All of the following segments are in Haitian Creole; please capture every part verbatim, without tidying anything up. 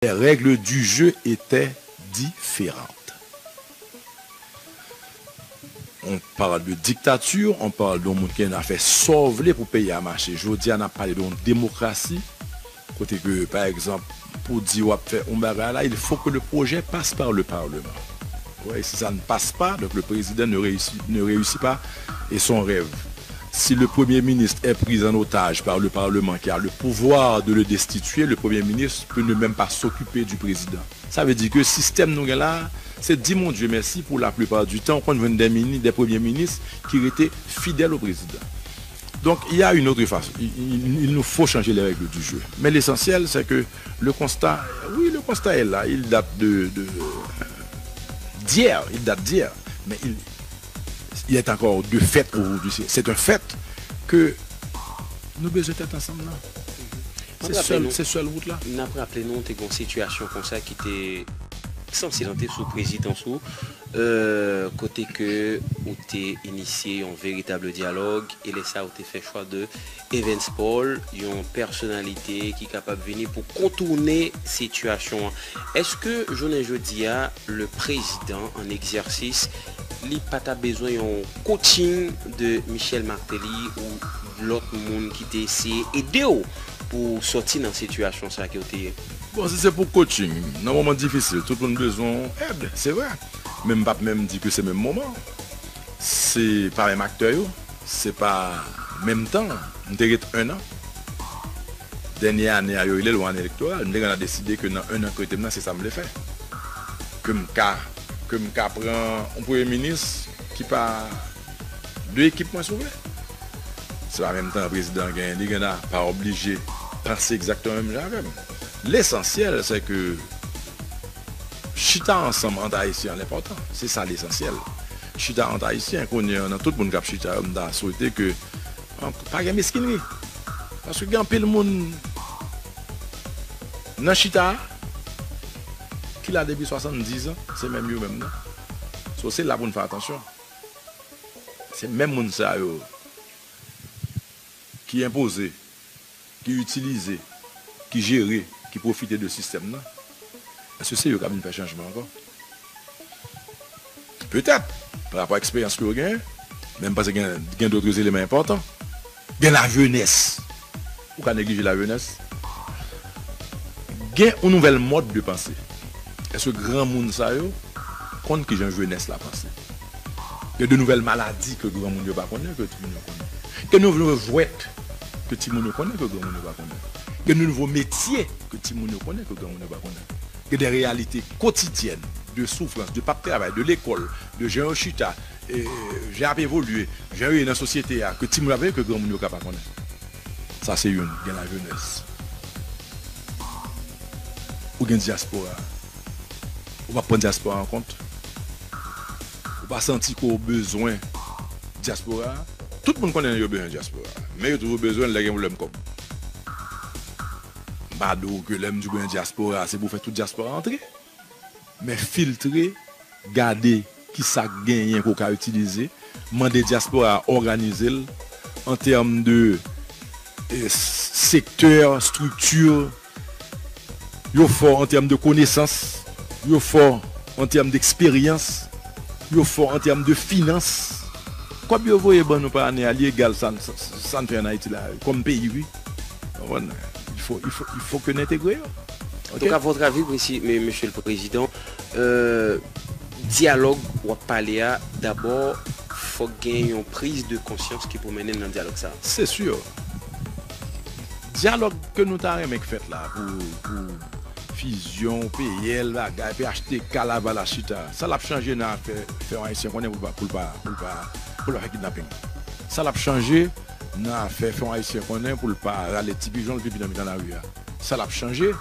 Les règles du jeu étaient différentes. On parle de dictature, on parle de yon moun ki gen afè sa w vle pou peyi a mache. Jodi a, n ap pale de yon demokrasi, kote ke, pa egzanp, pou di w ap fè yon bagay la, il faut que le projet passe par le Parlement. Ouais, si ça ne passe pas, donc le président ne réussit, ne réussit pas et son rêve. Si le Premier ministre est pris en otage par le Parlement qui a le pouvoir de le destituer, le Premier ministre peut ne même pas s'occuper du président. Sa vle di ke sistèm nou gen la, se di Bondye mèsi pou la plupart du temps, ou konn jwenn des mini, des premiers ministres ki rete fidèl o prezidan. Donc, il y a une autre façon. Il, il- il nous faut changer les règles du jeu. Mais l'essentiel, c'est que le constat, oui, le constat est là. Il date de, de- d'hier. Il date d'hier. Mais il, il est encore de fait aujourd'hui. C'est c'est un fait que nou bezwen tèt ansanm nan. Se sèl, se sèl wout la. N ap raple nou, te gen yon sitiyasyon konsa ki te sanse lan te sou prezidans ou, euh, kote ke ou te inisye yon veritab dyalòg, e lè sa ou te fè chwa de Evans Paul, yon pèsonalite ki kapab vini pou kontounen sitiyasyon an. Èske jounen jodi a, le président en exercice, li pa ta bezwen yon coaching de Michel Martelly ou lòt moun ki te eseye ede w pou w sòti nan sitiyasyon sa ke w te ye? Bon, si se pou coaching, nan moman difisil, tout moun bezwen èd, se vre. Men m p ap menm di ke se menm moman. Se pa menm aktè yo, se pa menm tan. M te ret enn an. Dènye ane a, yo rele l yon ane elektoral. M te gentan deside ke nan enn an k rete m nan, se sa m vle fè. Ke m ka, ke m ka pran yon premye minis ki pa de ekip mwen, si w vle. Se pa menm tan prezidan genyen, li gentan pa oblije panse egzakteman menm jan avè m. Lesansyèl, se ke chita ansanm ant Ayisyen an enpòtan. Se sa lesansyèl. Chita ant Ayisyen, kounye an, nan tout moun k ap chita yo, m ta swete ke an- pa gen meskinri. Paske gen anpil moun nan chita a ki la depi swasanndizan, se menm yo menm nan. So, se la pou n fè atansyon. Se menm moun sa yo ki enpoze, ki itilize, ki jere, ki pwofite de sistèm nan. Èske se yo k ap vin fè chanjman ankò? Petèt, pa rapò a eksperyans ke yo genyen, men m panse gen, gen dòt eleman enpòtan. Gen lajenès. Ou ka neglije lajenès. Gen yon nouvèl mòd de panse. Èske granmoun sa yo konn kijan jenès la panse? Gen de nouvèl maladi ke granmoun yo pa konnen, ke timoun yo konnen. Gen de nouvo jwèt ke timoun yo konnen, ke granmoun yo pa konnen. Gen de nouvo metye ke timoun yo konnen, ke granmoun yo pa konnen. Gen de reyalite kotidyèn, de soufrans, de p ap travay, de lekòl, de jan yo chita, e, jan y ap evolye, jan yo ye nan sosyete a, ke timoun yo ap veye, ke granmoun yo ka pa konnen. Sa se youn, gen lajenès. Ou gen dyaspora. Ou pa pran dyaspora an kont? Ou pa santi ke w bezwen dyaspora a? Tout moun konnen yo bezwen dyaspora a, men yo toujou bezwen l lè gen pwoblèm kòb. M pa di w ke lè m di w gen dyaspora a, se pou w fè tout dyaspora a antre. Men filtre, gade kisa k genyen ke w ka itilize, mande dyaspora a òganize l an tèm de, eh, sektè, estrikti, yo fò an tèm de konesans, yo fò an tèm de eksperyans, yo fò an tèm de finans. Kòb yo voye ban nou pa ane a, li egal sa n, sa, sa n fè ann Ayiti la, kòm peyi, wi. Konprann? Il faut, il faut, il faut que n entegre yo. Ok? Donc, à votre avis, précis, mais, Monsieur le Président, euh, dyalòg w ap pale a, dabò, fòk gen yon priz de konsyans ki pou mennen n nan dyalòg sa a. Se si. Dyalòg ke nou ta renmen k fèt la pou, pou fizyon, P L, bagay, P H T K, Lavalas chita. Sa l ap chanje nan afè fè yon Ayisyen konnen pou l pa, pou l pa, pou l pa, pou l pa fè kidnaping? Sa l ap chanje nan afè fè yon Ayisyen konnen pou l pa rale ti pijon l pipi nan mitan lari a? Sa l ap chanje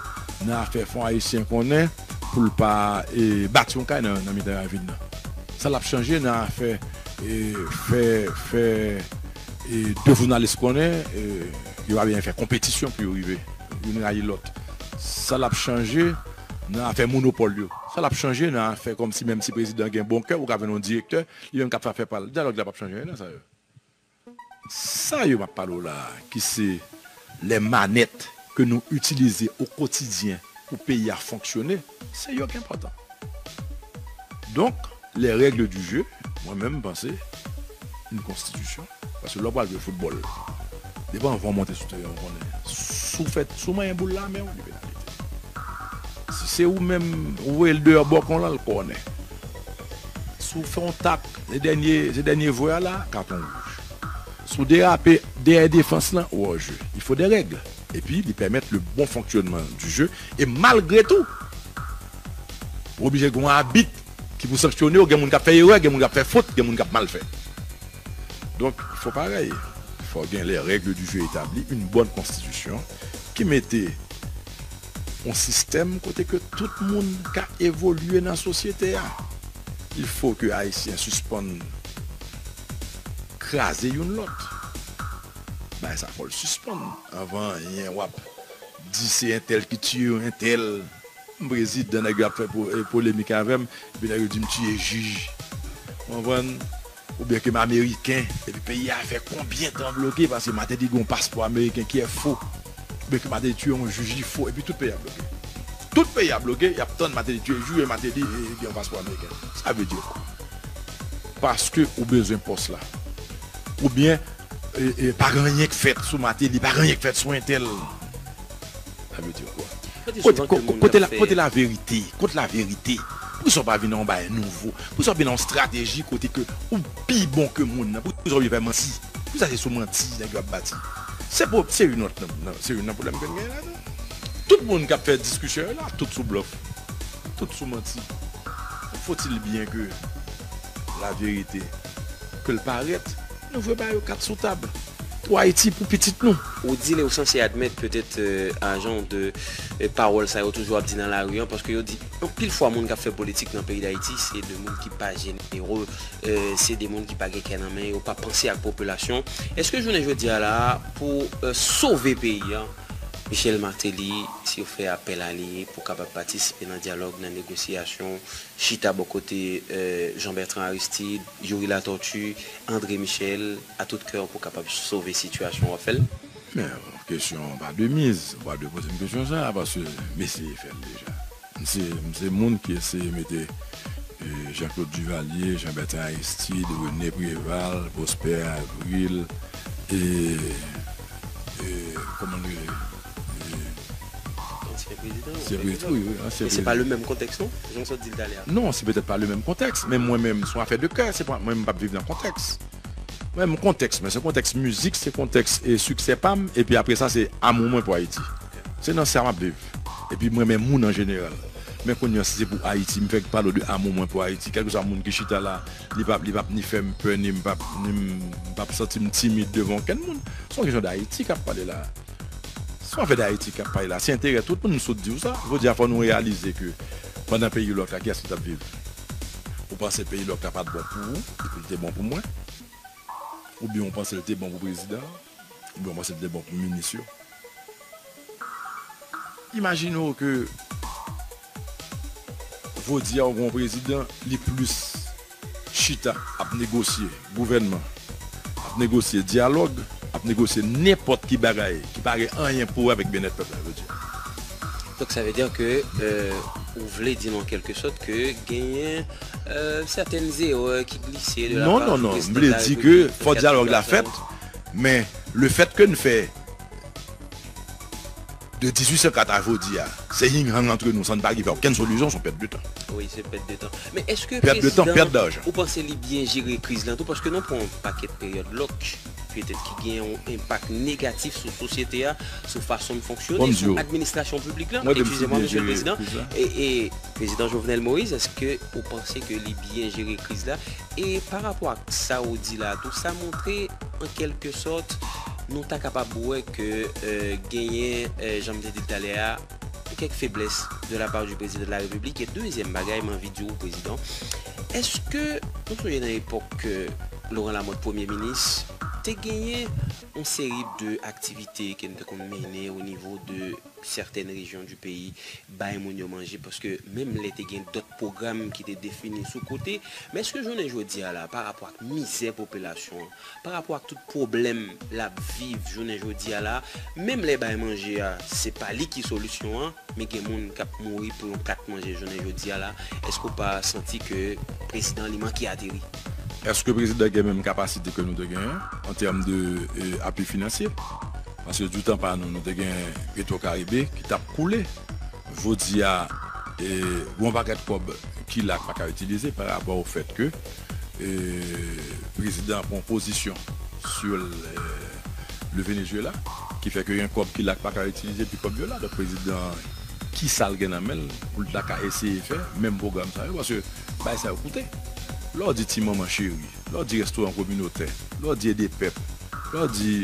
nan afè fè yon Ayisyen konnen pou l pa, e, bati yon kay nan, nan mitan ravin nan? Sa l ap chanje nan afè, e, fè, fè, e, de jounalis konnen, e, yo pa bezwen fè konpetisyon pou yo rive youn rayi lòt? Sa l ap chanje nan afè monopòl yo? Sa l ap chanje nan afè kòmsi menm si prezidan gen bon kè, ou ka vin yon direktè, li menm k ap fè pa l? Dyalòg la p ap chanje anyen nan sa yo. Sa yo m ap pale w la a, ki se lè manèt ke nou itilize o kotidyen pou peyi a fonksyone, se yo ki enpòtan. Donk, les règles du jeu, mwen menm, m panse, yon konstitisyon. Paske lè w pral jwe foutbòl, depi anvan w monte sou teren, w konnen. Si w fè, si w manyen boul la, men w li penalite. Si se ou menm, ou voye l deyò bò kon lan, l kònè. Si w fè yon tak, se dènye, se dènye vwè a la, katon wouj. Si w derape dèyè defans lan, ou hors jeu. Il faut des règles. Epi, li pèmèt le bon fonctionnement du jeu. E malgre tou, ou oblije gen yon abit ki pou sanksyone w. Gen moun k ap fè erè, gen moun k ap fè fot, gen moun k ap mal fè. Donk, fò parèy, fò gen les règles du jeu établies, une bonne constitution ki mete yon sistèm kote ke tout moun ka evolye nan sosyete a. Il faut que Ayisyen sispann kraze youn lòt. Bagay sa fò l sispann. Anvan anyen, w ap di se entèl ki tiye entèl. M prezidan, nèg yo ap fè po-, eh, polemik avè m, epi nèg yo di m tiye jij. Ou konprann? Oubyen ke m Ameriken, epi peyi a fè konbyen tan bloke, paske Martelly gen yon paspò ameriken ki fo. Oubyen ke Martelly tiye yon jij, li fo, epi tout peyi a bloke. Tout peyi a bloke, y ap tann Martelly tiye jij, e Martelly, eh, gen yon paspò ameriken. Sa vle di kwa? Paske ou bezwen pòs la. Oubyen, eh, eh, pa gen anyen k fèt sou Martelly, pa gen anyen k fèt sou entèl. Sa vle di kwa? Kote, kote, kote la, kote laverite? Kote laverite? Poukisa w pa vin ak yon bagay nouvo? Poukisa w vin ak yon estrateji kote ke ou pi bon ke moun nan? Poukisa w vin fè manti? Poukisa se sou manti nèg yo ap bati? Se po-, se youn nan, nan, se youn nan pwoblèm ke n genyen la tou. Tout moun k ap fè diskisyon yo la, tout sou blòf. Tout sou manti. Faut-il bien que la vérité, ke l parèt, nou vle ba yo kat sou tab. Pou Ayiti, pou pitit nou. Ou di lè ou sanse admèt petèt, euh, a jan de, euh, pawòl sa yo toujou ap di nan lari an, paske yo di anpil fwa moun k ap fè politik nan peyi Dayiti se de moun ki pa jenere, euh, se de moun ki pa gen kè nan men yo, pa panse ak popilasyon. Èske jounen jodi a la, pou, euh, sove peyi an, Michel Martelly, si yo fè apèl a li pou kapab patisipe nan dyalòg, nan negosyasyon, chita bò kote, euh, Jean Bertrand Aristide, Youri Latortue, André Michel, a tout kè pou kapab sove sitiyasyon, w ap fè l? Men, kesyon pa de miz, ou pa dwe poze m kesyon sa, paske m eseye fè l deja. M se, m se moun ki eseye mete, eh, Jean-Claude Duvalier, Jean Bertrand Aristide, René Préval, Prosper Avril, e, e, kòman l rele? E, ansyen prezidan, ansyen prezidan, wi, wi, ansyen prezidan. Men se pa le menm kontèks, non? Jan w sot di l talè a. Non, se petèt pa le menm kontèks, men mwen menm, se yon afè de kè, se pa, mwen menm, m p ap viv nan kontèks. Mwen menm, kontèks mwen, se kontèks mizik, se kontèks, e, siksè pa m, epi apre sa, se amou mwen pou Ayiti. Se nan sa m ap viv. Epi mwen renmen moun an jeneral. Men kounye a, si se pou Ayiti, m fèk pale w de amou mwen pou Ayiti. Kèlkeswa moun ki chita la, li p ap, li p ap ni fè m pè, ni m p ap, ni m, m p ap santi m timid devan okenn moun. Se yon kesyon d Ayiti k ap pale la. Se yon afè d Ayiti k ap pale la. Se enterè tout moun, m sot di w sa. Jodi a, fò nou reyalize ke pandan peyi lòk la, kiyès ki t ap viv? Ou panse peyi lòk la pa t bon pou ou, epi l te bon pou mwen? Oubyen ou panse l te bon pou prezidan an? Oubyen ou panse l te bon pou minis yo? Imajine w ke jodi a ou gen yon prezidan, li plis chita ap negosye gouvènman, ap negosye dyalòg, ap negosye nenpòt ki bagay ki pa gen anyen pou wè avèk byennèt pèp la jodi a. Donk, sa vle di ke, euh, ou vle di nou, an kèlke sòt, ke genyen, euh, sètèn erè ki glise de la pa du prezidan de la Repiblik nan kad sitiyasyon. Non, non, non. M vle di ke fò dyalòg la fèt, men lefèt ke n fè de dizuit san kat a jodi a, se ying-yang antre nou san n pa rive a okenn solisyon, se yon pèt de tan. Wi, se pèt de tan. Men èske prezidan, ou panse li byen jere kriz lan tou? Paske nou pran yon pakèt peryòd lòk, petèt ki gen yon enpak negatif sou sosyete a, sou fason n fonksyone, sou administrasyon piblik lan. Bon, m di w, mwen menm si m byen jere kriz la. Eskize mwa, Mesye le Prezidan. E, e, Prezidan Jovenel Moïse, èske ou panse ke li byen jere kriz la? E pa rapò ak sa ou di la tou, sa montre, an kèlke sòt, nou ta kapab wè ke, euh, genyen, euh, jan m te di l talè a, kèk feblès de la part du président de la République. E dezyèm bagay, m anvi di w, Prezidan, èske nou sonje nan epòk ke Laurent Lamothe premye minis, te genyen Yon seri de aktivite ke n te konn mennen o nivo de sètèn rejyon di peyi, bay moun yo manje, paske menm lè te gen dòt pwogram ki te defini sou kote, men èske jounen jodi a la, pa rapò ak mizè popilasyon an, pa rapò ak tout pwoblèm l ap viv jounen jodi a la, menm lè bay manje a, se pa li ki solisyon an, men gen moun k ap mouri pou yon kat manje jounen jodi a la, èske w pa santi ke prezidan li manke ateri? Èske prezidan gen menm kapasite ke nou te genyen an tèm de e, apui finansye? Paske du tan pa nou, nou te gen Petro Caribe ki t ap koule. Jodi a, e, gon pakèt kòb ki la k pa ka itilize pa rapò o fèt ke e, prezidan an pran pozisyon sou le Venezuela, ki fè ke gen kòb ki la k pa ka itilize, epi kòb yo la. Donk, prezidan, ki sa l gen nan men l pou l ta ka eseye fè menm pwogram sa yo? Paske bagay sa yo koute. Lè w di ti manman cheri, lè w di restoran kominotè, lè w di ede pèp, lè w di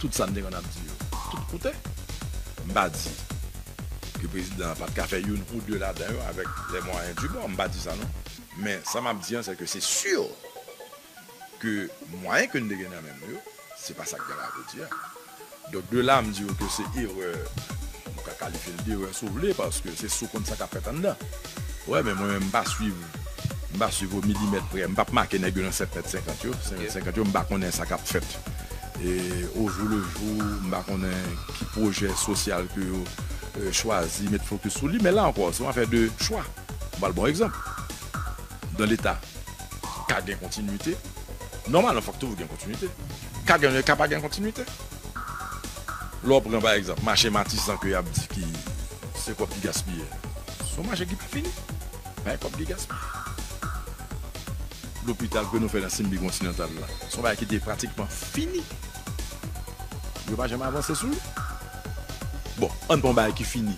tout sa n te konn ap di yo, tout koute. M pa di ke prezidan an pa t ka fè youn ou de ladan yo avèk les moyens du bord, m pa di sa non. Men sa m ap di an, se ke se si ke mwayen ke n te gen nan men nou yo, se pa sa k gen la jodi a. Donk, de la, m di w ke se erè, ou ka kalifye l d'erè si w vle, paske se si w konn sa k ap fèt anndan. Wè, men mwen menm, m pa swiv, m pa swiv o milimèt prè, m p ap make nèg yo nan sèt mèt senkant yo, sèt mèt senkant yo, m pa konnen sa k ap fèt. E, o jou le jou, m pa konnen ki pwojè sosyal ke yo e, chwazi met fokis sou li, men la ankò, se yon afè de chwa. M ba l bon egzanp. Dan Leta, ka gen kontinite. Nòmalman, fòk toujou gen kontinite. Ka gen, ka pa gen kontinite. Lè w pran, pa egzanp, mache Matisan ke y ap di ki se kòb ki gaspiye. Se yon mache ki pa fini. Pa gen kòb ki gaspiye. Lopital ke nou fè nan Simbi Kontinantal la, se yon bagay ki te pratikman fini. Yo pa janm avanse sou li. Bon, ann pran yon bagay ki fini.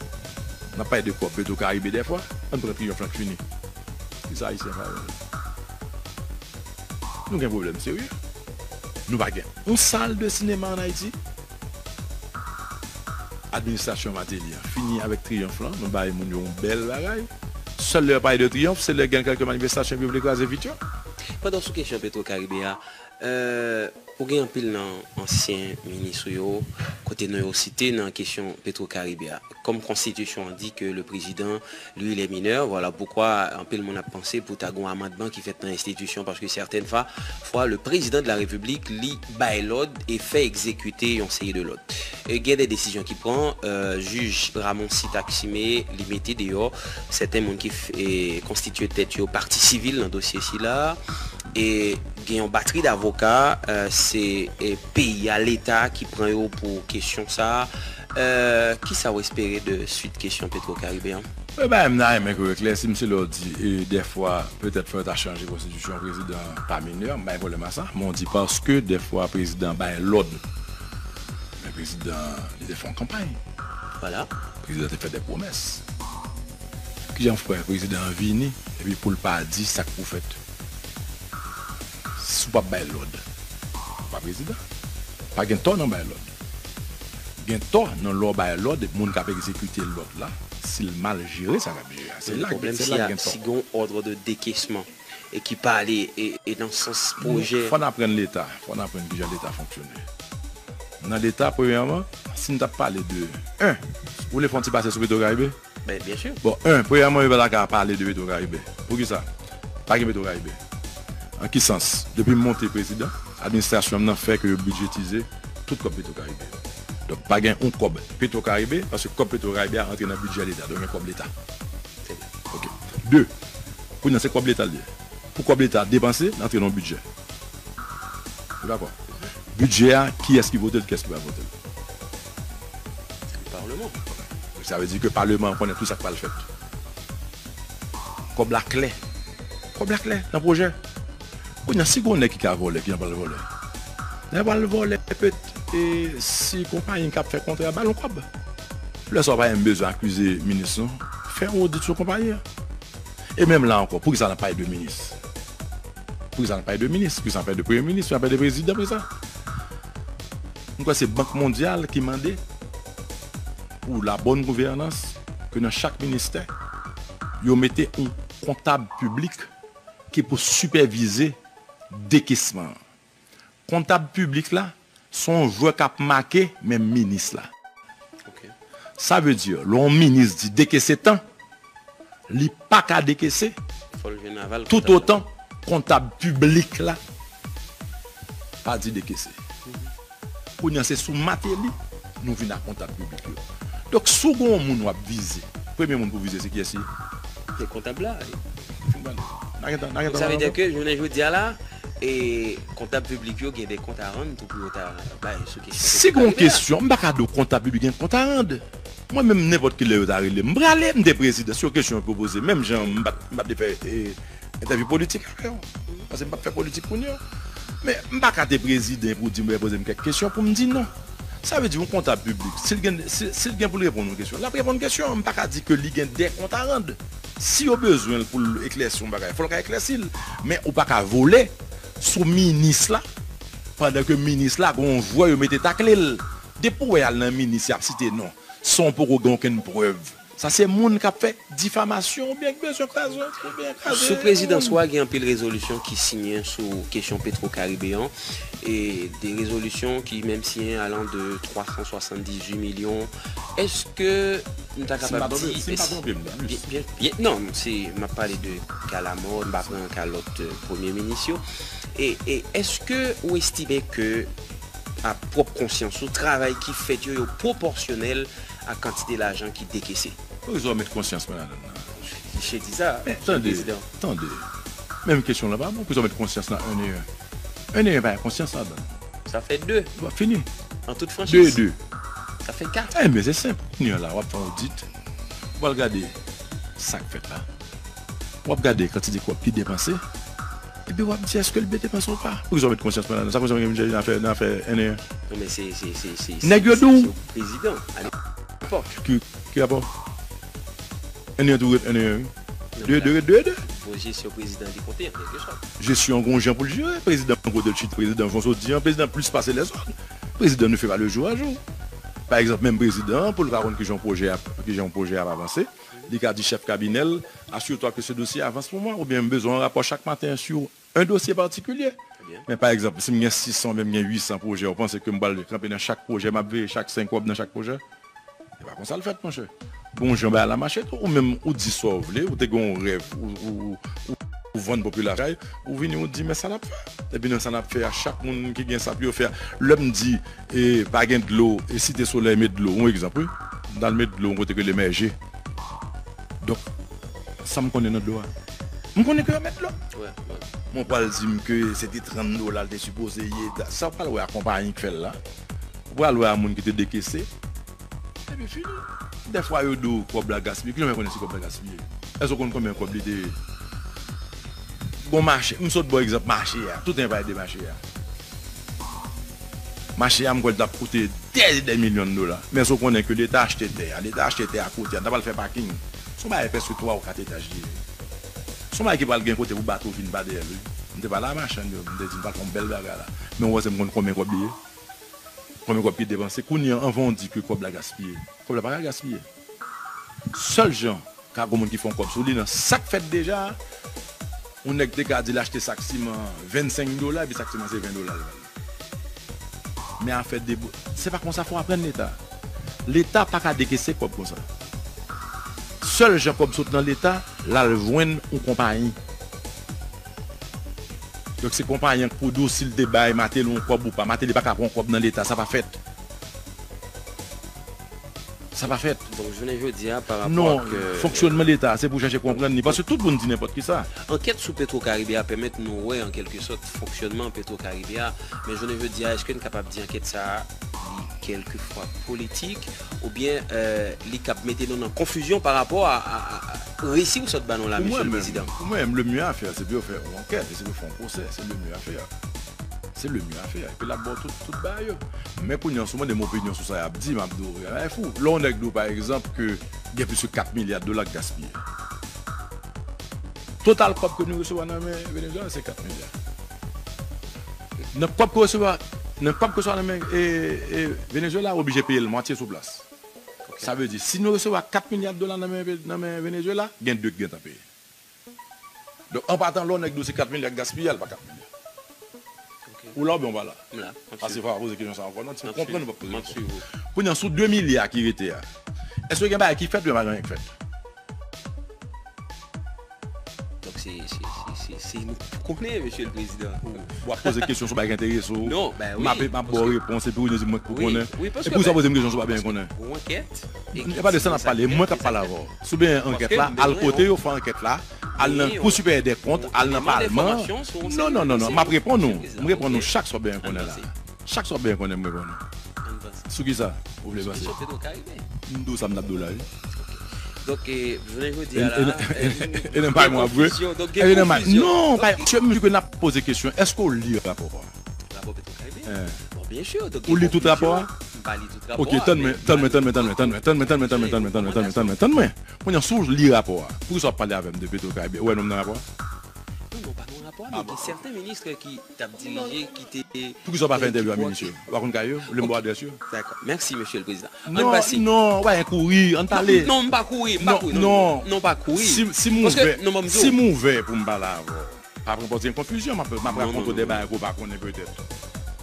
N ap pale de kòb Petro Caribe dèfwa, ann pran Triyonf lan ki fini. Kisa Ayisyen fè avè l? Nou gen pwoblèm serye. Nou pa gen yon sal de sinema ann Ayiti. Administrasyon Martelly an fini avèk Triyonf lan, nou bay moun yo yon bèl bagay. Sèl lè yo pale de Triyonf, se lè gen kèlke manifestasyon epi yo vle kraze vit yo. Pandan w sou kesyon Petro Caribe a, euh, ou gen anpil nan ansyen minis ou yo, kote non yo site nan kesyon Petro Caribe a. Kòm konstitisyon an di ke le prezidan, lui, il est mineur, voilà pourquoi anpil moun ap panse pou ta gen yon amandman ki fèt nan enstitisyon, paske sètèn fwa, fwa le président de la République li bay lòd e fè egzekite yon seri de lòd. E gen de desizyon ki pran, euh, jij Ramon Sitaksime li mete deyò sèten moun ki f- e konstitye tèt yo pati sivil nan dosye sila. E gen yon batri davoka, euh, se e peyi a, Leta ki pran yo pou kesyon sa. Euh, kisa w espere de swit kesyon Petro Caribe an? Wi, bagay m ta renmen ke w eklèsi m, se lè w di e dèfwa petèt fò yo ta chanje konstitisyon, prezidan pa minè, m pa gen pwoblèm a sa, men w di paske dèfwa prezidan bay lòd. Men prezidan, li te fè yon kanpay. Voilà. Prezidan te fè de pwomès. Kijan w fè prezidan an vini epi pou l pa di sa k pou fèt? Si w p ap bay lòd, ou pa prezidan. Pa gen tò nan bay lòd. Gen tò nan lè w bay lòd, moun k ap egzekite lòd la, si l mal jere sa k ap jere a. Se la, se la k gen tò. Si gen yon òdre de dekesman e ki pa ale e, e nan sans pwojè. Fò n aprann Leta, fò n aprann kijan Leta fonksyone. Nan Leta, premyèman, si n t ap pale de, en, ou vle fè yon ti pase sou Petro Caribe? Ben, byen si. Bon, en, premyèman, yo pa ta ka pale de Petro Caribe. Poukisa? Pa gen Petro Caribe. An ki sans? Depi m monte prezidan, administrasyon m nan fè ke yo bidjetize tout kòb Petro Caribe. Donk, pa gen yon kòb Petro Caribe, paske kòb Petro Caribe a antre nan bidjè Leta. Donk, gen kòb Leta. Trè byen. Ok. De, kounye a se kòb Leta l ye. Pou kòb Leta a depanse, l antre nan yon bidjè. Nou dakò? Bidjè a, kiyès ki vote l, kiyès ki pa vote l? Se le Parlement. Sa vle di ke Paleman an konnen tout sa k pral fèt. Kòb la klè. Kòb la klè nan pwojè. Kounye a, si gon nèg ki ka vòlè, kijan pral vòlè? Nèg pral vòlè pèt e si konpayi k ap fè kontra a ba l yon kòb. Lè sa w pa menm bezwen akize minis non. Fè yon odit sou konpayi a. E menm la ankò, poukisa n ap pale de minis? Poukisa n ap pale de minis? Poukisa n ap pale de premye minis? Poukisa n ap pale de prezidan? Poukisa? M kwè se Bank Mondyal ki mande pou la bonne gouvernance ke nan chak ministè, yo mete yon kontab piblik ki pou sipèvize dekesman an. Kontab piblik la, Se yon jwè k ap make menm minis la. Sa vle di, lè yon minis di dekese tan, li pa ka dekese toutotan kontab piblik la pa di dekese. Kounye a se sou Martelly nou vin a kontab piblik yo. Donk, si w gen yon moun w ap vize, premye moun pou vize se kiyès li? Se kontab la. Fin pale. N a gentan, n a gentan. Sa vle di ke jounen jodi a la, e kontab piblik yo gen de kont a rann tou pou yo ta bay sou kesyon. Si gen yon kesyon, m pa ka di w kontab piblik gen kont a rann. Mwen menm, nenpòt ki lè yo ta rele m, m prale, m te prezidan. Si yon kesyon yo poze, menm jan m pa t, m pa t fè, e, entèvyou politik avè w. Paske m p ap fè politik kounye a. Men m pa ka te prezidan pou di m, poze m kèk kesyon pou m di non. Sa vle di yon kontab piblik, si l gen, si, si l gen pou l reponn yon kesyon, l ap reponn kesyon an. M pa ka di ke li gen de kont a rann. Si yo bezwen l pou l eklèsi yon bagay, fò l ka eklèsi l. Men ou pa ka vole sou minis la, pandan ke minis la gen yon jwè yo mete takle l. Depi w wè y al nan minis, y ap site non. San w poko gen okenn prèv. Sa se moun k ap fè difamasyon oubyen k bezwen kraze, oubyen kraze. Sou prezidans ou a, gen anpil rezolisyon ki siyen sou kesyon Petro Karibe an, e de rezolisyon ki menm siyen alan de twa san swasanndizwit milyon. Èske nou ta kapab di, si m pa twonpe m, byen, byen, byen, non, se, m ap pale de ka Lamòt, m pa pran ka lòt, euh, premye minis yo. E, e èske ou estime ke a pwòp konsyans ou, travay ki fèt yo, yo pwopòsyonèl a kantite lajan ki dekese. Poukisa w met konsyans mwen ladan l la? Misye di sa, men, tande, prezidan. Tande. Menm kesyon lan pa bon, poukisa w met konsyans nan un et un? Un et un pa gen konsyans ladan l. Sa fè de. Bon, fini. An tout franchise. De et de. Sa fè kat. Enben, se senp. Kounye a la, w ap fè yon odit. W al gade sa k fèt la. W ap gade kantite kòb ki depanse. Epi w ap di èske l byen depanse ou pa. Poukisa w met konsyans mwen ladan sa? Konsyans mwen gen nan afè, nan afè un et un? Non, men se, se, se, se, nèg yo di w. Se prezidan, a lepòk. Ki, ki rapò? Un et un toujou ret un et un, wi. De et de ret de et de. Bon, jesyon prezidan li konte, an kèlke sòt. Jesyon an gon jan pou l jere. Prezidan kote l chita, prezidan jan w sot di an, prezidan plis pase lèzòt. Prezidan nou fè pa de jou a jou. Pa egzanp, menm prezidan an, pou l ka konn kijan yon pwojè ap, kijan yon pwojè ap avanse, li ka di chèf kabinè l, assure-toi que ce dossier avance pour moi, oubyen m bezwen yon rapò chak maten sur un dossier particulier. Men pa egzanp, si m gen sis san oubyen m gen uit san pwojè, ou panse ke m pral kanpe nan chak pwojè, m ap veye chak senk kòb nan chak pwojè? Se pa konsa l fèt, monchè. Bon jan bagay la mache tou, ou menm ou di sa w vle, ou te gen yon rèv, ou, ou, ou, ou vann popilasyon, ou vini ou di men sa n ap fè. Epi nan sa n ap fè a, chak moun ki gen sa pou yo fè a. Lè m di, e, pa gen dlo, e Site Solèy met dlo, yon egzanp, wi. M t al met dlo yon kote k rele Mèje. Donk, sa m konnen nan dlo a? M konnen ke yo met dlo. Wi, wi. Men w pral di m ke se te trant dola l te sipoze ye. Sa w pral wè a konpayi k fè l la. Ou pral wè a moun ki te dekese. Epi fini. Dèfwa yo di w kòb la gaspiye. Kijan w fè konnen si kòb la gaspiye? Èske w konn konbyen kòb li te ye? Bon, mache, m sot ba w egzanp mache a. Tout an pale de mache a. Mache a, m kwè l t ap koute dè, dè milyon dola. Men èske w konnen ke Leta achte tè a? Leta achte tè a kote a. L t ap al fè paking. Se yon bagay prèske twa ou kat etaj li ye. Se yon bagay ki pral gen kote pou bato vin pa dèyè l, wi. M te pale a machann yo, m te di, "M pral fè yon bèl bagay la." Men ou panse m konn konbyen kòb li ye? Konbyen kòb ki depanse? Kounye a, anvan w di ke kòb la gaspiye, kòb la pa ka gaspiye. Sèl jan ka gon moun ki fè yon kòb sou li, nan sa k fèt deja a, yon nèg te ka di l achte sak siman vennsenk dola, epi sak siman se ven dola l vann. Men afè debo-, se pa konsa fò w aprann Leta. Leta pa ka dekese kòb konsa. Sèl jan kòb sot nan Leta, l al jwenn yon konpayi. Donk, se konpayi an k pou di w si l te bay Martelly yon kòb ou pa. Martelly pa ka pran yon kòb nan Leta, sa pa fèt. Sa pa fèt. Donk, jounen jodi a, pa rapò ak, euh, fonksyònman Leta, se pou chache konprann li. Paske tout moun di nenpòt kisa. Ankèt sou Petro Karibe a pèmèt nou wè, an kèlke sòt, fonksyònman Petro Karibe a. Men jounen jodi a, èske n kapab di ankèt sa a, li kèlkefwa politik, oubyen, euh, li k ap mete nou nan konfizyon pa rapò a, a, a, a resi ou sot ba nou la, mesye le prezidan? Pou mwen menm, le mieux à faire, se pou yo fè yon ankèt, e se pou yo fè yon pwosè, c'est le mieux à faire. C'est le mieux à faire. Epi l ap ba w tout, tout bagay yo. Men kounye a, si w mande m opinyon sou sa y ap di, m ap di w, bagay fou. Lè yon nèg di w, pa egzanp, ke gen plis ke kat milya dola k gaspiye. Total kòb ke nou resevwa nan men Venezuela, se kat milya. Nan kòb ke resevwa, nan kòb ke resevwa nan men, e, e, Venezuela, ou oblije peye l mwatye sou plas. Sa vle di, si nou resevwa kat milya dola nan men, nan men Venezuela, gen de k gentan peye. Donk, an patan, lè yon nèg di w se kat milya k gaspiye a, l pa kat milya. Ou la oubyen ou pa la? M la, m ap swiv. Pase fò pa poze kesyon sa ankò non, si m konprann ou p ap poze ankò. Kounye a, sou de milya ki rete a, èske gen bagay ki fèt oubyen pa gen anyen k fèt? Donk se, se, se, se, se nou k pou konnen, Mesye le Prezidan. W ap poze kesyon sou bagay ki enterese w. Non, ben wi. M ap, m ap ba w repons epi ou di mwen k pou konnen. Wi, paske, epi ou sa poze m kesyon sou bagay m konnen. Gon ankèt. E pa de sa n ap pale, mwen k ap pale avè w. Si w bezwen ankèt la, al kote yo fè ankèt la, al nan Kou Siperyè dè Kont, al nan Palman. Non, non, non, non, m ap reponn ou. M reponn ou chak sa w bezwen konnen la. Chak sa w ap bezwen konnen, m reponn ou. Sou kisa ou vle panse? Sou kesyon Petwokaribe. M di w sa m t ap di w la, wi. Donk, eh, jounen jodi a la, eh, e nan pay mwen ap vre. Donk, gen konfizyon. Non, pa, se m di ke n ap poze kesyon, èske w li rapò a? Rapò Petwokaribe? Bon, byen si. Ou li tout rapò a? M pa li tout rapò a. Ok, tann mwen, tann mwen, tann mwen, tann mwen, tann mwen, tann mwen, tann mwen, tann mwen, tann mwen, tann mwen, tann mwen, tann mwen. Kounye a, si w li rapò a, poukisa w ap pale avè m de Petwokaribe? Ou wè non m nan rapò a? Non, non, pa nan rapò a, men gen sèten minis ki t ap dirije, ki te... Poukisa w pa fè entèvyou ak minis yo? Ou pa konn kay yo? Ou vle m ba w adrès yo? Dakò. Mèsi, Mesye le Prezidan. Ann pase. Non, non, w pa gen kouri, ann pale. Non, non, m pa kouri, m pa kouri, non, non, non, m pa kouri. Si, si m ouvè, si m ouvè pou m pale avè w, pa pran pòz gen konfizyon, m ap, m ap rakonte w de bagay ke w pa konnen petèt.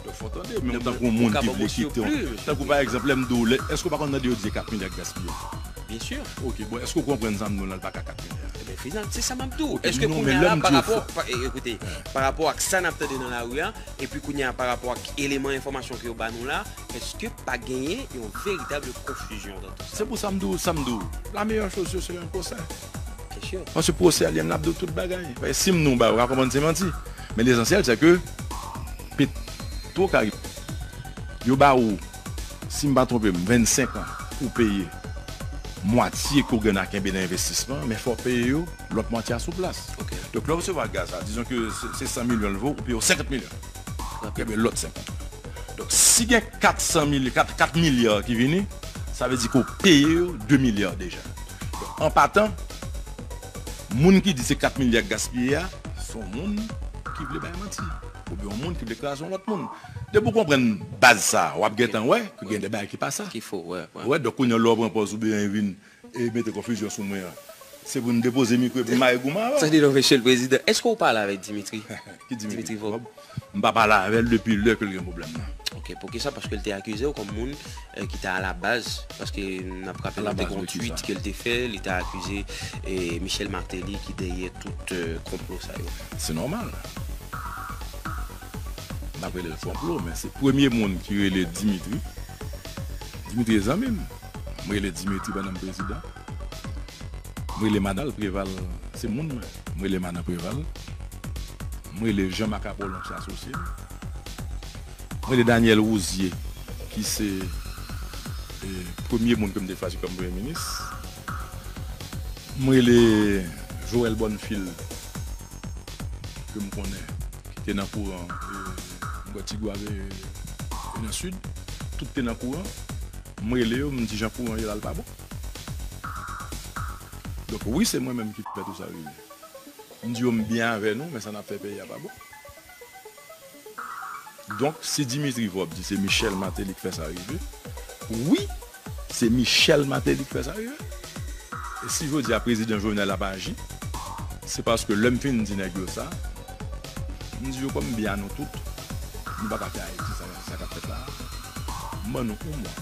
Donk, fò w tande, men w tankou yon moun ki vle kite w. Tankou, pa egzanp, lè m di w, lè, èske w pa konn tande yo di se kat milya k gaspiye? Byen si. Ok, bon, èske w konprann sa m di w la, l pa ka kat milya? Ebyen, final, se sa m ap di w. Èske kounye a la, pa rapò, pa, e, ekoute, pa rapò ak sa n ap tande nan lari a, epi kounye a, pa rapò ak eleman enfòmasyon ke yo ba nou la, èske pa genyen yon veritab konfizyon nan tout sa? Se pou sa m di w, sa m di w. La meilleure chose, c'est un procès. Byen si. Paske pwosè a li menm l ap di w tout bagay. Paske si m di w bagay, ou ka konprann se manti. Men lesansyèl, se ke Petwokaribe, yo ba ou, si m pa twonpe m, vennsenk an pou w peye mwatye ke w gen a kenbe nan envestisman, men fò w peye yo lòt mwatye a sou plas. Ok. Donk, lè w resevwa gaz la, dizon ke se, se san milyon l vo, ou peye yo senkant milyon. Ou kenbe lòt senkant. Donk, si gen kat san milyon, kat, kat milya ki vini, sa vle di ke w peye yo de milya deja. Donk, an patan, moun ki di se kat milya k gaspiye a, se yon moun ki vle bay manti. Oubyen yon moun ki vle kraze yon lòt moun. Depi w konprann baz sa, w ap gentan wè ke gen de bagay ki pa sa. Ki fo, wè, wè. Wè, donk kounye a lè w pran pòz ou bezwen vin e mete konfizyon sou mwen an. Se pou n depoze mikwo epi m mare goumen avè w. Tande non, Mesye le Prezidan, èske w pale avèk Dimitri? Ki Dimitri? Dimitri Vorbe. M pa pale avè l depi lè ke l gen pwoblèm nan. Ok, poukisa? Paske l te akize w kòm moun, eh, ki te alabaz, paske n ap raple nou te gen yon tweet ke l te fè, li te akize, eh, Michel Martelly ki dèyè tout, eh, konplo sa yo. Se nòmal. M ap rele l konplo, men se premye moun ki rele Dimitri. Dimitri e zanmi m. M rele Dimitri pandan m prezidan. M rele Manal Preval, se moun mwen. M rele Manan Preval. M rele Jean Marc Apollon ki se asosye m. M rele Daniel Rouzier, ki se, eh, premye moun ke m te chwazi kòm premye minis. M rele Joël Bonnefil, ke m konnen, ki te nan kouran, eh, m kwè Tigwav e, e nan Sid. Tout te nan kouran. M rele yo, m di jan kouran ye la, l pa bon. Donk, wi, se mwen menm ki fè tout sa rive. M di yo m byen avè nou, men sa n ap fè peyi a pa bon. Donk, si Dimitri Vorbe di se Michel Martelly ki fè sa rive, wi, se Michel Martelly ki fè sa rive. E si jodi a prezidan Jovenel ap aji, se paske lè m fin di nèg yo sa, m di yo kòm m byen a nou tout, nou pa ka fè Ayiti sa, sa k ap fèt la a. M ban nou yon mwa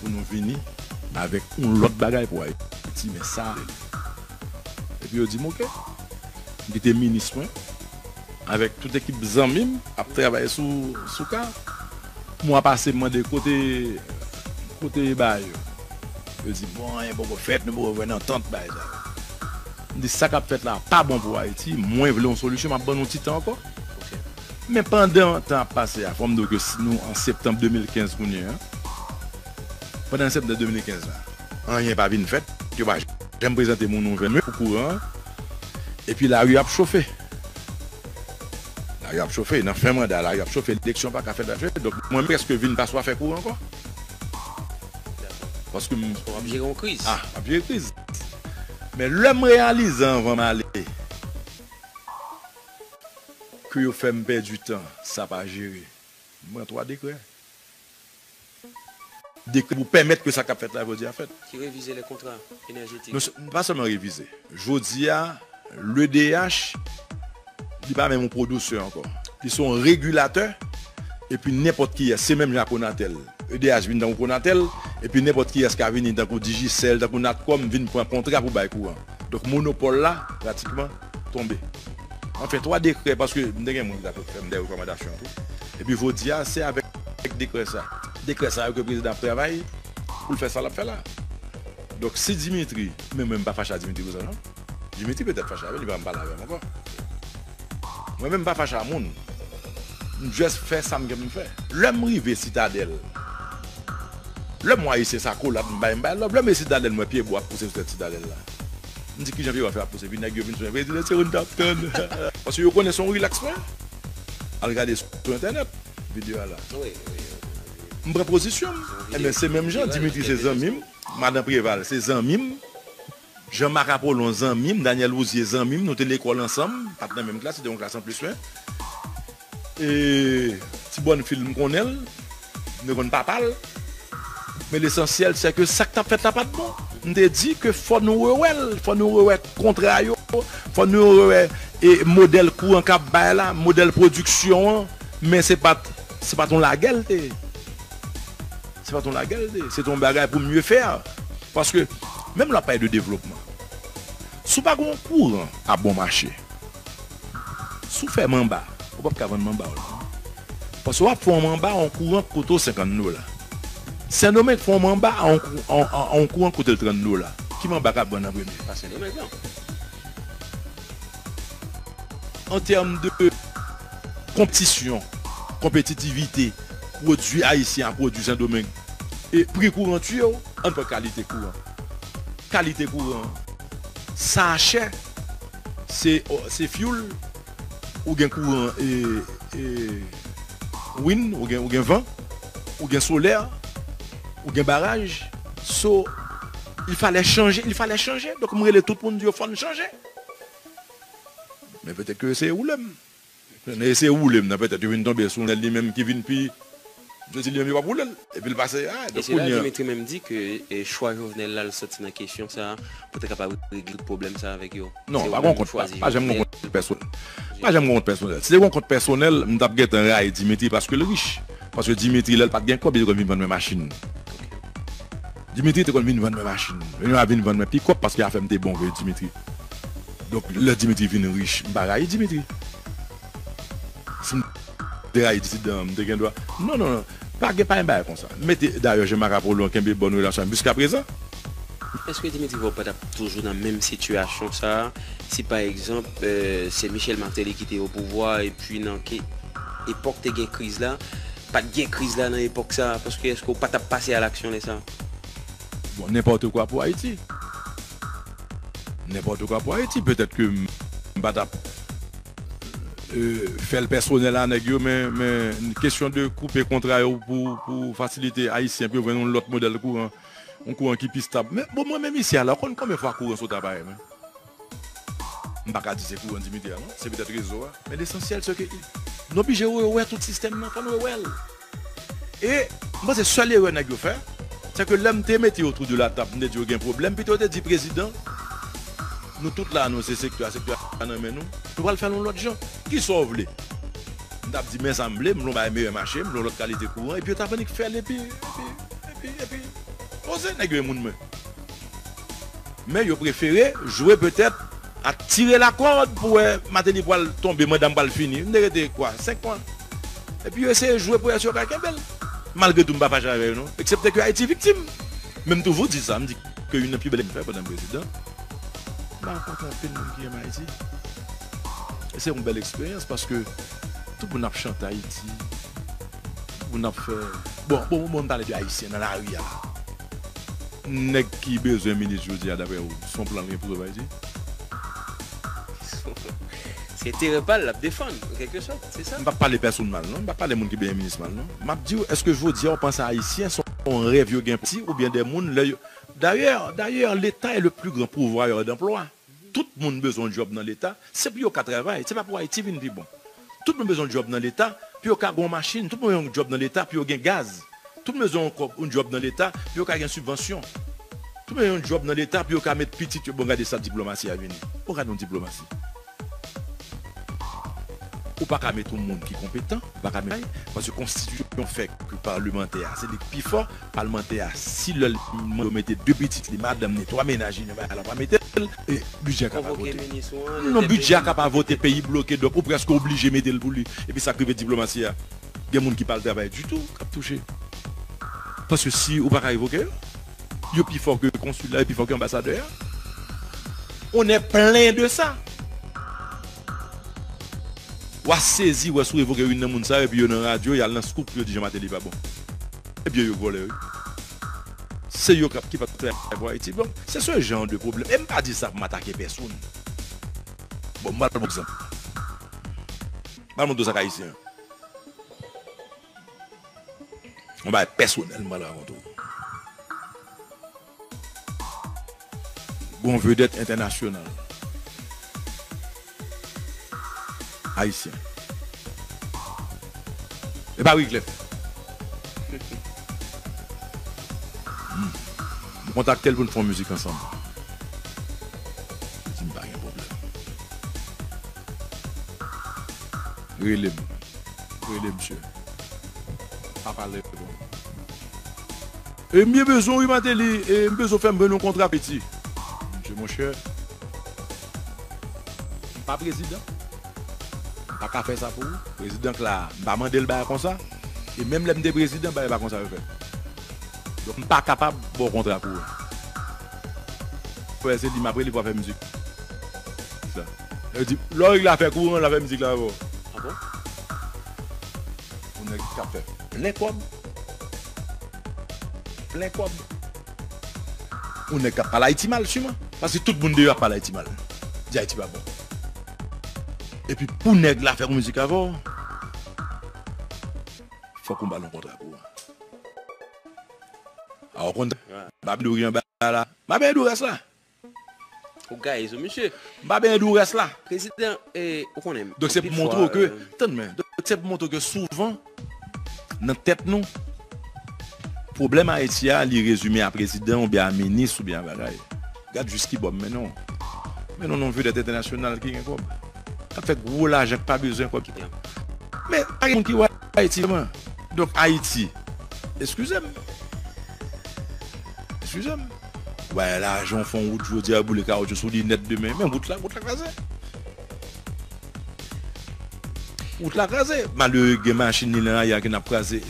pou nou vini avèk yon lòt bagay pou Ayiti, men sa, epi yo di m, "Ok." M kite minis mwen, avèk tout ekip zanmi m, ap travay sou, sou ka. Mwa pase, m mande kote, kote bagay yo. Yo di, "Bon, anyen poko fèt, nou poko jwenn antant, bagay sa yo." M di, "Sa k ap fèt la pa bon pou Ayiti, mwen vle yon solisyon, m ap ban nou ti tan ankò." Men pandan tan ap pase a, fò m di w ke si nou an septanm de mil kenz kounye a, pandan septanm de mil kenz la, anyen pa vin fèt, yo pa janm prezante moun nouvèl mwen pou kouran an. Epi lari ap chofe. Lari ap chofe. Nan fen manda, lari ap chofe. Eleksyon pa ka fèt, pa fèt. Donk, mwen prèske vin pa swa fè kouran ankò. Paske m... W ap jere yon kriz. Ah, m ap jere kriz. Men lè m reyalize anvan m ale ke yo fè m pèdi tan, sa pa jere. M pran twa dekrè. Dekrè pou pèmèt ke sa k ap fèt la jodi a fèt. Ki revize lè kontra enèjetik. Non, se, pa sèlman revize. Jodi a, le D H, li pa menm yon pwodiktè ankò. Li se yon regilatè, epi nenpòt kiyès, se menm jan ak Conatel. E D H vin tankou Conatel, epi nenpòt kiyès ka vini tankou Digicel, tankou Natcom, vin pran kontra pou bay kouran. Donk, monopòl la, pratikman, tonbe. Anfen, twa dekrè, paske m te gen moun ki ta fè m de rekòmandasyon tou. Epi jodi a, se avèk dekrè sa. Dekrè sa yo ke prezidan ap travay pou l fè sa l ap fè la. Donk, si Dimitri, men mwen m pa fache a Dimitri pou sa, non. Dimitri petèt fache avè m, li pa menm pale avè m ankò. Mwen menm m pa fache a moun. M just fè sa m gen pou m fè. Lè m rive Sitadèl, lè m wè Ayisyen sa kolab, m bay, m bay love. Lè m rive Sitadèl, m wè pyebwa ap pouse sou tèt Sitadèl la. M di, "Kijan pyebwa fè ap pouse?" Epi nèg yo vin sou mwen, "Prezidan, se ou n t ap tann." Paske yo konnen se yon relax mwen. Al gade sou entènèt, videyo a la. M pran pozisyon m. Ebyen, se menm jan, Dimitri se zanmi m, Madan Preval se zanmi m, Jean Marc Apollon zanmi m, Daniel Rouzier zanmi m, nou te lekòl ansanm, pa t nan menm klas, se te yon klas anplis mwen. E Ti Bonnfield m konnen l, nou konn papa l. Men lesansyèl, se ke sa k t ap fèt la pa t bon. M te di ke fò nou rewè l, fò nou rewè kontra yo, fò nou rewè e modèl kouran k ap bay la, modèl pwodiksyon an, men se pa t, se pa t yon lagè l te ye. Se pa t yon lagè l te ye, se t yon bagay pou mye fè. Paske, menm lè w ap pale de devlopman, si w pa gen yon kouran a bon mache, si w fè manba, ou p ap ka vann manba w la. Paske w ap fè yon manba a yon kouran k koute w senkant dola. Sendomeng fè yon manba a yon kou-, a, a, a yon kouran k koute l trant dola. Ki manba k ap vann an premye? Pa Sendomeng, non. An tèm de konpetisyon, konpetitivite, pwodui ayisyen a pwodui Sendomeng, e pri kouran tiye w, ann pran kalite kouran. Kalite kouran, sa chè, se, se fyoul, ou gen kouran, e, e, win, ou gen, ou gen van, ou gen solè, ou gen baraj. So, il fallait changer, il fallait changer. Donk, m rele tout moun di yo fò n chanje. Men petèt ke yo eseye woule m. Nan eseye woule m nan, petèt yo vin tonbe sou nèl li menm ki vin pi, yo di li menm yo p ap woule l. Epi l pase, a, e donk se la kounye a Dimitri menm di ke, e, chwa Jovenel la l soti nan kesyon sa a, pou te kapab regle tout pwoblèm sa a avèk yo. Non, pa gen yon kont, pa, pa janm gen yon kont pèsonèl. Pa janm gen yon kont pèsonèl. Si te gen yon kont pèsonèl, m t ap gentan rayi Dimitri paske l rich. Paske Dimitri, lè l pa t gen kòb, li te konn vin vann mwen machin. Dimitri te konn vin vann mwen machin. Li pa vin vann mwen pikòp paske afè m te bon vre Dimitri. Donk, lè Dimitri vin rich, m pa rayi Dimitri. Si m te rayi disidan, m te gen dwa. Non, non, non. Pa gen, pa gen bagay konsa. Mete, dayè, Jean Marc Apollon kenbe bòn relasyon avè m jiskaprezan. Èske Dimitri Vorbe pa t ap toujou nan menm sitiyasyon sa a, si pa egzanp, e, se Michel Martelly ki te o pouvwa, epi nan ke epòk te gen kriz la, pa t gen kriz la nan epòk sa a, paske èske w pa t ap pase a laksyon lè sa a? Bon, nenpòt kwa pou Ayiti. Nenpòt kwa pou Ayiti. Petèt ke m, m pa t ap, e, fè l pèsonèl a nèg yo, men, men kesyon de koupe kontra yo pou, pou fasilite Ayisyen pou yo jwenn yon lòt modèl kouran, yon kouran ki pi stab. Men, bon, mwen menm isi a la, ou konn konbyen fwa kouran sot aparèy mwen? M pa ka di se kouran Dimitri a, non. Se petèt rezo a. Men lesansyèl, se ke n oblije rewè tout sistèm nan. Fò n rewè l. E m panse sèl erè nèg yo fè, se ke lè m te mete yo otou de la tab, m te di yo gen pwoblèm, pito yo te di prezidan, nou tout la, nou se sektè a, sektè a nan men nou, nou pral fè l yon lòt jan. Kisa w vle? M t ap di, men sa m vle, m vle yon bagay meyè mache, m vle yon lòt kalite kouran, epi yo t ap annik fè l, epi, epi, epi, epi, poze nèg yo e moun mwen. Men yo prefere jwe petèt ak tire lakòd pou wè Martelly pral tonbe, manda m pral fini. M te rete kwa, senk mwa. Epi yo eseye jwe pou wè si yo ka kenbe l. Malgre tou, m pa fache avè yo non. Eksepte ke Ayiti viktim. Men m toujou di sa, m di ke youn nan pi bèl eksperyans m fè pandan m prezidan, m rankontre anpil moun ki renmen Ayiti. E se yon bèl eksperyans paske tout moun ap chante Ayiti. Tout moun ap fè, bon, bon, bon, m pale de Ayisyen nan lari a la. Nèg ki bezwen minis jodi a, daprè ou, se yon plan l gen pou sove Ayiti? Se enterè pa l l ap defann, an kèlke sòt, se sa? M p ap pale pèsonn mal, non. M p ap pale moun ki bezwen minis mal, non. M ap di w, èske jodi a w panse Ayisyen se yon rèv yo gen pou Ayiti oubyen de moun lè yo, dayè, dayè, l'État est le plus grand pourvoyeur d'emploi. Tout moun bezwen yon djòb nan Leta, se pou yo ka travay, se pa pou Ayiti vin pi bon. Tout moun bezwen yon djòb nan Leta pou yo ka gen yon machin, tout moun bezwen yon djòb nan Leta pou yo gen gaz. Tout moun bezwen yon kòb, yon djòb nan Leta pou yo ka gen sibvansyon. Tout moun bezwen yon djòb nan Leta pou yo ka met pitit yo. Bon, gade sa diplomasi a vini. Bon, gade yon diplomasi. Ou pa ka mete yon moun ki konpetan, ou pa ka mete, paske konstitisyon fè ke palmantè a, se li k pi fò, palmantè a, si lè l mande yo mete de pitit li, madanm ni, twa mennaj li nan bagay la, ou pa mete l, e bidjè a ka pa vote. Non, bidjè a ka pa vote, peyi bloke, donk ou prèske oblije mete l pou li. Epi sa k rive diplomasi a, gen moun ki pa al travay ditou, k ap touche. Paske si ou pa ka revoke yo, yo pi fò ke konsil la, yo pi fò ke anbasadè a. On est plein de ça. W a sezi wè si w revoke youn nan moun sa yo, epi yo nan radyo, y al nan Scoop, yo di Jan Mateli pa bon. Ebyen, yo vòlè, wi. Se yo k ap, ki pa travay pou Ayiti. Bon, se ce genre de problème. E m pa di sa pou m atake pèsonn. Bon, m pral pran egzanp. M pral montre w sa k ayisyen an. Yon bagay pèsonèl, m pral rakonte w. Gon vedèt entènasyonal ayisyen. E pa Wyclef. Hmm. M kontakte l pou n fè yon mizik ansanm. Li di m pa gen pwoblèm. Rele m. Rele misye. Pa pale bon. E m byen bezwen w wi Mateli, e m bezwen w fè m jwenn yon kontra piti. M di monchè, m pa prezidan. M pa ka fè sa pou ou. Prezidan k la, m pa mande l bagay konsa. E menm lè m te prezidan, bagay pa konsa yo fèt. Donk m pa kapab ba w kontra pou ou. Frè, se li m ap rele pou fè mizik. Sa. Yo di, lè w regle afè kouran, l ap fè mizik la avè w. Ah bon? Yon nèg k ap fè plen kòb. Plen kòb. Yon nèg k ap pale Ayiti mal, siman. Paske tout moun deyò ap pale Ayiti mal. Di Ayiti pa bon. Epi pou nèg la fè yon mizik avè w, fòk ou ba l yon kontra pou ou. A w konn, m pa vle di w gen anba la. M pa vle di w rès la. Ou gaye sou misye. M pa benyen di w rès la. Prezidan, e, ou konnen. Donk, se pou montre w ke, tann men, donk, se pou montre w ke souvan, nan tèt nou, pwoblèm Ayiti a, li rezime a prezidan oubyen a minis oubyen a bagay. Gad jis ki bò m mennen w. Mennen w nan yon vedèt entènasyonal ki gen kòb. K ap fè gwo lajan, k pa bezwen kòb. Men, pa gen moun ki wè Ayiti vrèman. Donk, Ayiti, eskize m. Eskize m. Ou bay lajan, w fè yon wout, jodi a, boule kawotchou sou li nèt demen. Men wout la, wout la kraze. Wout la kraze. Malere gen machin li nan lari a ki n ap kraze.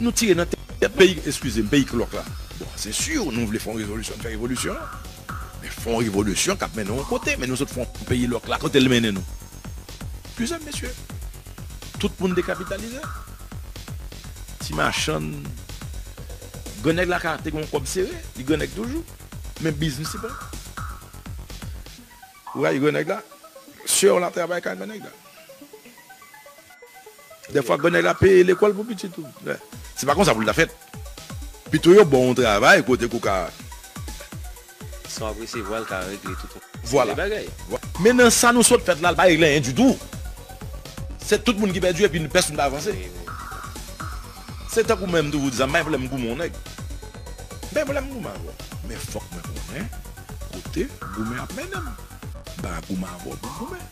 Nou tire nan tèt peyi, eskize m, peyi k lòk la. Bon, se si, nou vle fè yon rezolisyon, fè revolisyon. Men fè yon revolisyon k ap mennen yon kote, men nou sot fè yon peyi lòk la, kote l mennen nou? Eskize m, mesye. Tout moun dekapitalize. Ti machann. Grannèg la ka te gen yon kòb sere, li grannèg toujou. Men biznis li pa. Ou rayi grannèg la, sè w la travay kay grannèg la. Dèfwa, grannèg la peye lekòl pou pitit ou. Se pa konsa pou l ta fèt. Pito yo ba w yon travay kote ke w ka. Sa w ap resevwa l ka regle tout yon seri de bagay. Vwala. Men nan sa nou sot fèt la, l pa regle anyen ditou. Se tout moun ki pèdi epi pèsonn pa avanse. Wi, wi. Se tankou mwen, m toujou di sa, m pa gen pwoblèm goumen yon nèg. M pa gen pwoblèm goumen avè w. Men fòk mwen konnen kote goumen ap mennen m. M pa ka goumen avè w pou goumen.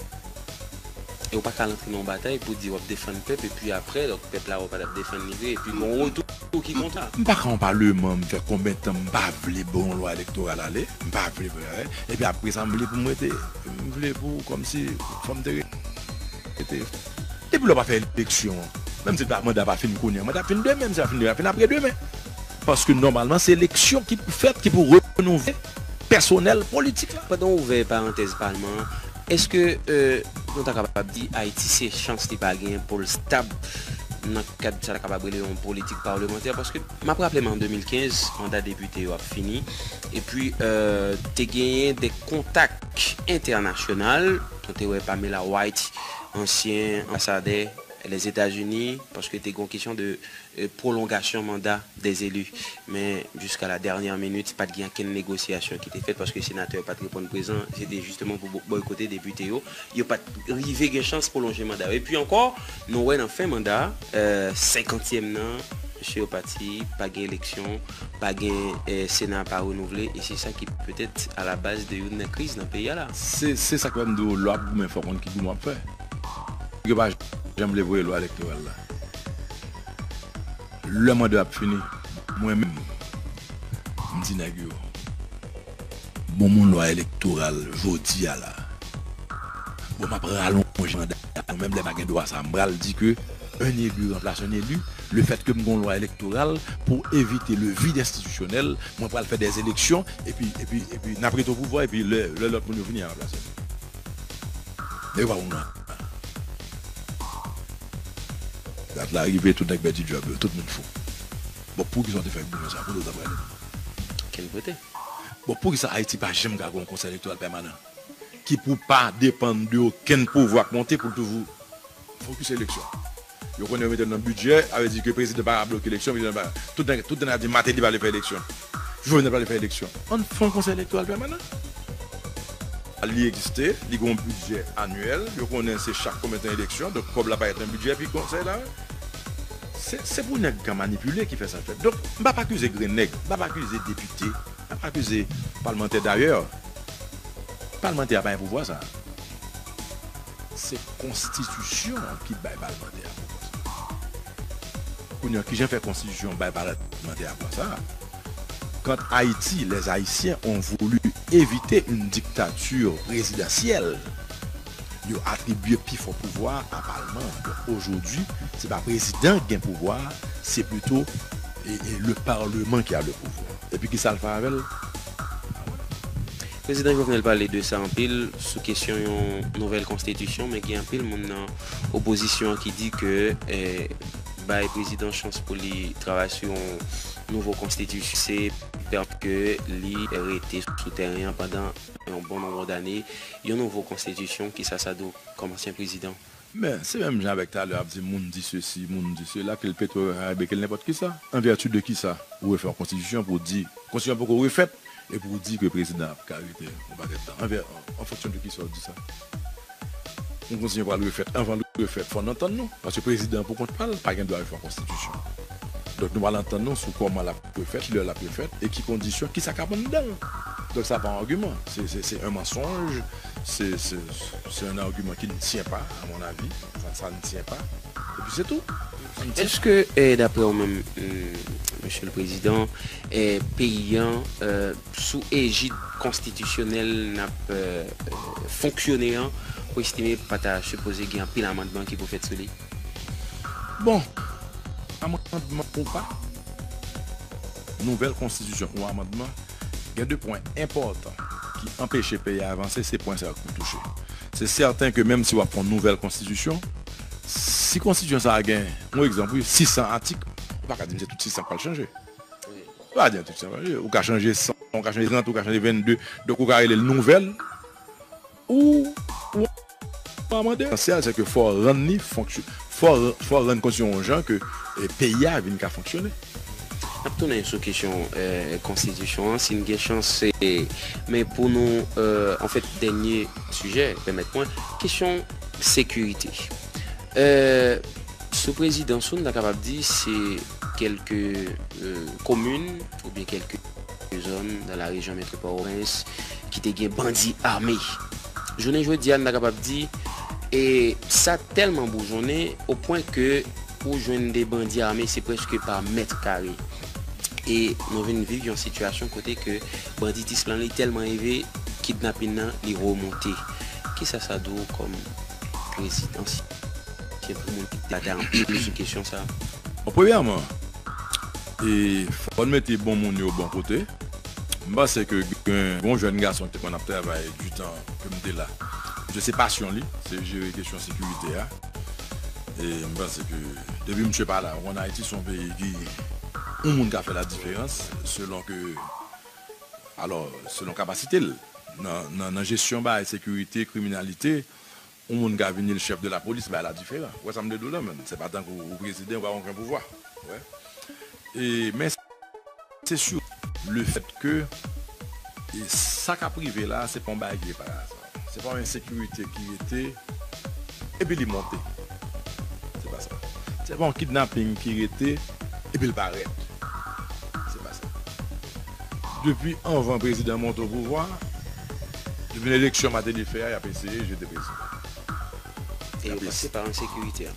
E w pa ka al antre nan yon batay pou di w ap defann pèp, epi apre, donk, pèp la wè w pa t ap defann li vre, epi gon retou ki konsa. M pa ka yon palman, m fè konbyen tan m pa vle ba yon lwa elektoral ale, m pa vle, epi apre sa, m vle pou m rete, m vle pou, kòmsi, fò m te rete. Depi lè w pa fè eleksyon, menm si manda pa fin kounye a, manda ap fin demen, menm si l pa fin demen, l ap fin apre demen. Paske nòmalman, se eleksyon ki pou fèt, ki pou renouvle pèsonèl politik la. Pandan w ouvè parantèz palman an, èske, euh, nou ta kapab di Ayiti se chans li pa genyen pou l stab nan kad sa ta kapab rele yon politik palmantè? Paske m ap raple m an de mil kenz, manda depite yo ap fini, epi, euh, te genyen de kontak entènasyonal, nou te wè Pamela White, ansyen anbasadè Lèzetazini, paske te gen yon kesyon de, euh, pwolongasyon manda dèzeli. Men, jiska la dènyè minit, pa t gen okenn negosyasyon ki te fèt paske senatè yo pa t reponn prezan. Se te jisteman pou bo-, bòykote depite yo. Yo pa t rive gen chans pwolonje manda yo. Epi ankò, nou wè nan fen manda, euh, senkantyèm nan, mesye yo pati, pa gen eleksyon, pa gen, eh, Sena pa renouvle, e se sa ki petèt alabaz de youn nan kriz nan peyi a la. Se, se sa k fè m di w, lè w ap goumen, fò w konn ki goumen w ap fè. yo pa janm vle voye lwa elektoral la. Lè manda ap fini, mwen menm, m di nèg yo, bon, mon lwa elektoral jodi a la. Bon, m ap ralonje manda a, menm lè pa gen dwa sa. M pral di ke un élu remplace un élu. Le fait que m gon lwa elektoral pou evite le vide enstitisyonèl, mwen pral fè des élections, epi, epi, epi n ap rete o pouvwa, epi lè, lè lòt moun yo vini, y a ranplase m. Men yo pa konn nan. Dat la rive, tout nèg pèdi djòb yo, tout moun fou. Bon, poukisa w te fè goumen sa? Kote w ta prale? Okenn kote. Bon, poukisa Ayiti pa janm ka gen yon konsèy elektoral pèmanan ki pou pa depann de okenn pouvwa k monte pou l toujou fokis eleksyon? Yo konnen yo mete l nan bidjè, sa vle di ke prezidan pa ka bloke eleksyon, prezidan pa, tout nèg, tout nèg ap di Martelly pa vle fè eleksyon. Jovenel pa vle fè eleksyon. Ann fè yon konsèy elektoral pèmanan. Li egziste, li gen yon bidjè anyèl, yo konnen se chak konbyen tan eleksyon, donk kòb la parèt nan bidjè, epi konsèy la, se, se pou nèg ka manipile ki fè sa fèt. Donk, m p ap akize grenn nèg, m p ap akize depite, m p ap akize palmantè dayè. Palmantè a pa gen pouvwa sa. Se konstitisyon an ki bay palmantè a pouvwa sa. Kounye a, kijan fè konstitisyon bay palmantè a pouvwa sa? Quand Haïti, les Haïtiens ont voulu éviter une dictature présidentielle, yo atribye pi fò pouvwa a palman an. Donk, ojodi, se pa prezidan ki gen pouvwa a, se plito, e, e, le parlement qui a le pouvoir. Epi kisa l fè avè l? Prezidan Jovenel pale de sa anpil sou kesyon yon nouvèl konstitisyon, men gen anpil moun nan opozisyon an ki di ke, eh, bay prezidan chans pou li travay sou yon nouvo konstitisyon, se pèmèt ke li rete sou teren an pandan yon bon nonb dane, yon nouvo konstitisyon, kisa sa di w kòm ansyen prezidan? Men, se menm jan avèk talè ap di moun di sesi, moun di sela, ke l Petro Karibe, ke l nenpòt kisa. An vèti de kisa ou refè yon konstitisyon pou di, konstitisyon poko refèt, e pou di ke prezidan ap ka rete yon pakèt tan? An vè-, an, an fonksyon de kisa w di sa? Yon konstitisyon pral refèt, anvan l refèt, fò n antann nou. Paske prezidan pou kont pa l, pa gen dwa refè yon konstitisyon. Donk, nou pral antann nou sou kòman l ap refèt, lè l ap refèt, e ki kondisyon, kisa k ap anndan l. Donk, sa pa yon agiman. Se, se, se un mensonge, se, se, se un argument qui ne tient pas, à mon avis. Enfin, ça ne tient pas. Epi se tou. Sa n di. Èske, eh, daprè w menm, eh, Mesye le Prezidan, eh, peyi an, eh, sou ejid konstitisyonèl n ap, eh, eh, fonksyone an, ou estime pa ta sipoze gen anpil amandman ki pou fèt sou li? Bon, amandman ou pa, nouvèl konstitisyon ou amandman, gen de pwen enpòtan ki anpeche peyi a avanse, se pwen sa yo k pou touche. Se sèten ke menm si w ap fè yon nouvèl konstitisyon, si konstitisyon sa a gen, yon egzanp, wi, sis san atik, ou pa ka di m se tout sis san k pral chanje. Ou pa di m tout sis san k pral chanje. Ou ka chanje san, ou ka chanje trant, ou ka chanje vennde, donk ou ka rele l nouvèl, ou, ou amande. Esansyèl, se ke fò w rann li fonksyon-, fò, fò w rann konstitisyon yon jan ke, eh, peyi a vin ka fonksyone. N ap tounen sou kesyon, eh, konstitisyon an, si n gen chans, eh, men pou nou, eh, anfèt, dènye sijè, pèmèt mwen, kesyon sekirite. Eh, sou prezidans ou, n ta kapab di se kèlke, eh, komin oubyen kèlke zòn nan la rejyon metwopòl Pòtoprens ki te gen bandi ame. Jounen jodi a, n ta kapab di, e sa tèlman boujonnen, o pwen ke ou jwenn de bandi ame, se prèske pa mèt kare. E nou vin viv yon sitiyasyon kote ke banditis lan, li tèlman elve, kidnapin nan, li remonte. Kisa sa di w kòm prezidan, si se pou moun ki te anpil sou kesyon sa? Bon, premyèman, e fò n mete bon moun yo bon kote. M panse ke gen yon jèn gason ki te konn ap travay di tan ke m te la. Misye se pasyon li, se jere kesyon sekirite a. E m panse ke depi misye pa la, ou konn Ayiti se yon peyi ki yon moun ka fè la diferans selon ke, alò, selon kapasite l. Nan, nan, nan jesyon bagay sekirite, kriminalite, yon moun ka vini l chèf de lapolis, bagay la diferan. Ou wè sa m vle di w la, menm? Se pa tankou ou prezidan, ou pa gen okenn pouvwa. Ou wè? E, men se sou le fèt ke, e sa k ap rive la, se pa yon bagay ki pa aza. Se pa yon ensekirite ki rete, epi li monte. Se pa sa. Se pa yon kidnaping ki rete, epi l parèt. Se pa sa. Depi anvan prezidan monte o pouvwa, depi eleksyon Martelly fè a, y ap eseye jete prezidan. e yo pase pa ensekirite a.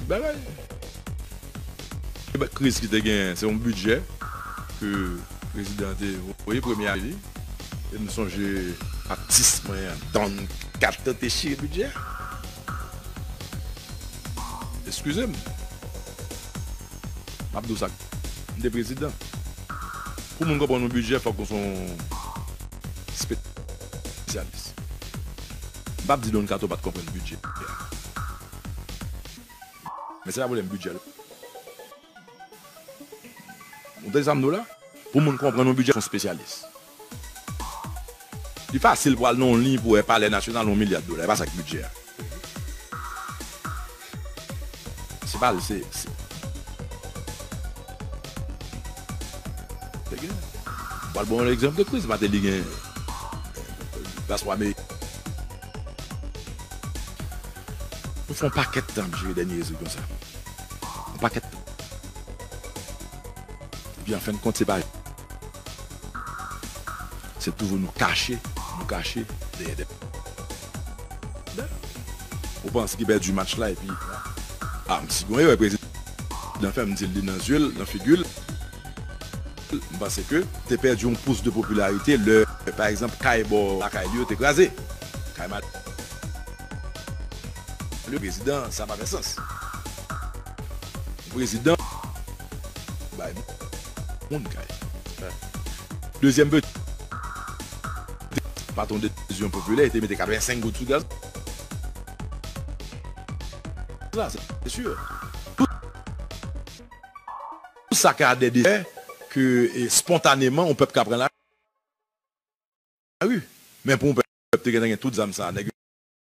Bagay. Kriz ki te genyen, se yon bidjè ke prezidan te voye premye ane li. E m sonje atis mwen an, Don Kato te chire bidjè a. Eskize m. M ap di w sa. M te prezidan. Pou moun konprann yon bidjè, fòk ou se yon espesyalis. M p ap di Don Kato pa t konprann bidjè a. Men se pa pwoblèm bidjè la. Ou tande sa m di w la? Pou moun konprann yon bidjè, fò w se yon espesyalis. Li fasil pou al nan yon liy pou wè Palè Nasyonal yon milya dola. E pa sa k bidjè a. Se pa l, se, se. Te gen. M pral ba w yon egzanp de kriz. Mateli gen paspò ameriken. Nou fè yon pakèt tan ap jere dènye rezil konsa. Yon pakèt tan. Epi an fen de kont, se pa. Se toujou nou kache, nou kache dèyè de. Ou panse ki pèdi match la epi. A, m si gon erè prezidan fè, m di l li nan zye l, nan figi l. M panse ke te pèdi yon pous de popilarite lè, pa egzanp, kay bò lakay li yo te kraze. Kay mal. Le prezidan, sa pa fè sans. Prezidan, bay moun kay. Dezyèm pe-, pa t yon desizyon popilè, te mete katrevensenk goud sou gaz. Sa, se, se si. Tout, tout sa ka de, de ke, e, spontaneman, yon pèp ka pran la. A wi. Men pou yon pèp te gentan gen tout zam sa, nèg